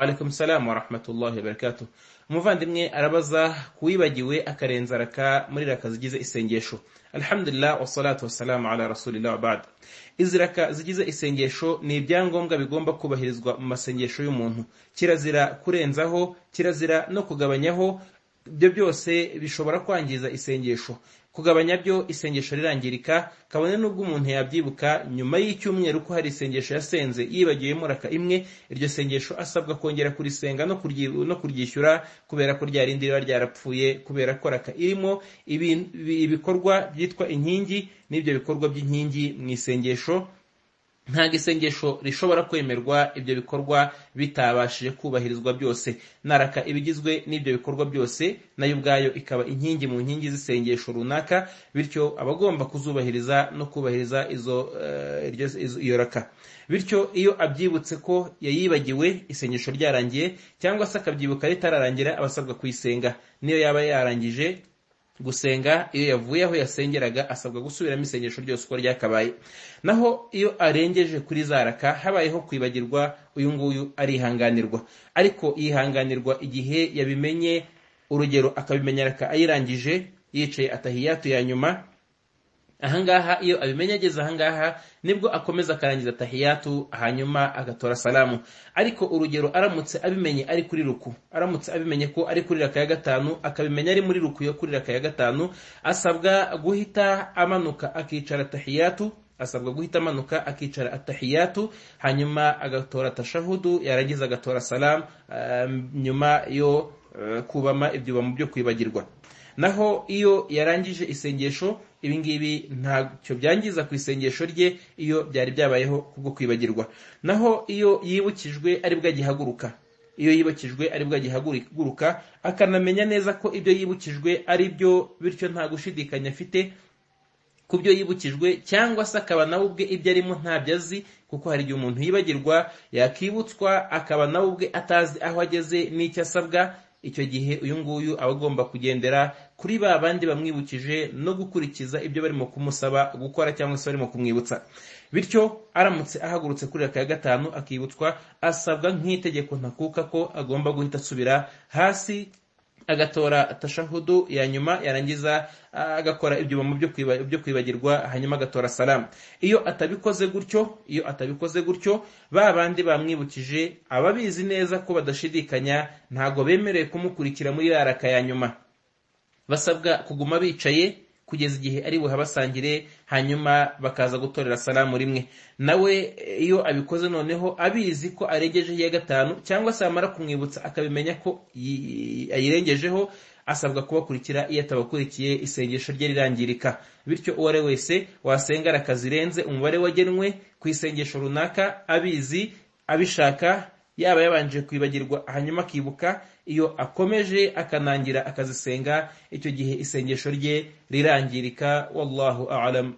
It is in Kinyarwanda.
Alaikum salam wa rahmatullahi wa barakatuh. Umuvandimwe arabaza kuwibagiwe akarenza raka muri raka zigize isengesho. Alhamdulillah wassalatu wassalamu ala rasulillah wa ba'd. Izi raka zigize isengesho ni ibyangombwa bigomba kubahirizwa mu masengesho y'umuntu. Kirazira kurenzaho, kirazira no kugabanyaho, ibyo byose bishobora kwangiza isengesho. Kugabanya byo isengesho rirangirika, kabone n'ubwo umuntu yabyibuka nyuma y'icyumweru ko hari isengesho yasenze yibagiwemo raka imwe, iryo sengesho asabwa kongera kurisenga no kuryishyura kubera ko rya rindi riba ryarapfuye, kubera ko raka irimo ibikorwa byitwa inkingi n'ibyo bikorwa by'inkingi mu isengesho. Ntabwo isengesho rishobora kwemerwa ibyo bikorwa bitabashije kubahirizwa byose. Naraka ibigizwe n'ibyo bikorwa byose nayo ubwayo ikaba inkingi mu nkingi z'isengesho runaka, bityo abagomba kuzubahiriza no kubahiriza iyo raka. Bityo iyo abyibutse ko yayibagiwe isengesho ryarangiye cyangwa se akabyibuka ritararangira, abasabwa kuyisenga. Niyo yaba yarangije gusenga, iyo yavuye aho yasengeraga asabwa gusubiramo isengesho ryose uko ryakabaye. Naho iyo arengeje kuri za raka habayeho kwibagirwa, uyu nguyu arihanganirwa, ariko yihanganirwa igihe yabimenye, urugero akabimenya raka ayirangije yicaye atahiyatu ya nyuma. Ahangaha iyo abimenye ageze ahangaha nibwo akomeza akarangiza tahiyatu hanyuma agatora salamu. Ariko urugero aramutse abimenye ari kuri ruku, aramutse abimenye ko ari kuri raka ya gatanu, akabimenya ari muri ruku yo kuri raka ya gatanu, asabwa guhita amanuka akicara tahiyatu, asabwa guhita amanuka akicara atahiyatu, hanyuma agatora tashahudu, yarangiza agatora salamu nyuma yo kubama ibyubamo byo kwibagirwa. Naho iyo yarangije isengesho, ibi ngibi ntacyo byangiza ku isengesho rye iyo byari byabayeho kubwo kwibagirwa. Naho iyo yibukijwe aribwo agihaguruka, iyo yibukijwe aribwo agihaguruka akanamenya neza ko ibyo yibukijwe ari byo, bityo nta gushidikanya afite ku byo yibukijwe, cyangwa se akaba nawe ubwe ibyo arimo ntabyo azi, kuko hari igihe umuntu yibagirwa yakibutswa akaba nawe ubwe atazi aho ageze n'icyo asabwa. Icyo gihe uyu nguyu aba agomba kugendera kuri ba bandi bamwibukije no gukurikiza ibyo barimo kumusaba gukora cyangwa se barimo kumwibutsa. Bityo aramutse ahagurutse kuri raka ya gatanu akibutswa, asabwa nk'itegeko ntakuka ko agomba guhita asubira hasi agatora tashahudu ya nyuma, yarangiza agakora ibyubamo byo kwibagirwa, hanyuma agatora salamu. Iyo atabikoze gutyo, iyo atabikoze gutyo, ba bandi bamwibukije ababizi neza ko badashidikanya ntago bemerewe kumukurikira muri raka ya nyuma. Basabwa kuguma bicaye kugeza igihe ari buhabasangire, hanyuma bakaza gutorera salamu rimwe. Nawe iyo abikoze noneho abizi ko arengejeho iya gatanu, cyangwa se amara kumwibutsa akabimenya ko ayirengejeho, asabwa kubakurikira. Iyo atabakurikiye isengesho rye rirangirika. Bityo uwo ari wese wasenga raka zirenze umubare wagenwe ku isengesho runaka, abizi abishaka, yaba yabanje kwibagirwa hanyuma akibuka, iyo akomeje akanangira akazisenga, icyo gihe isengesho rye rirangirika. Wallahu a'lam.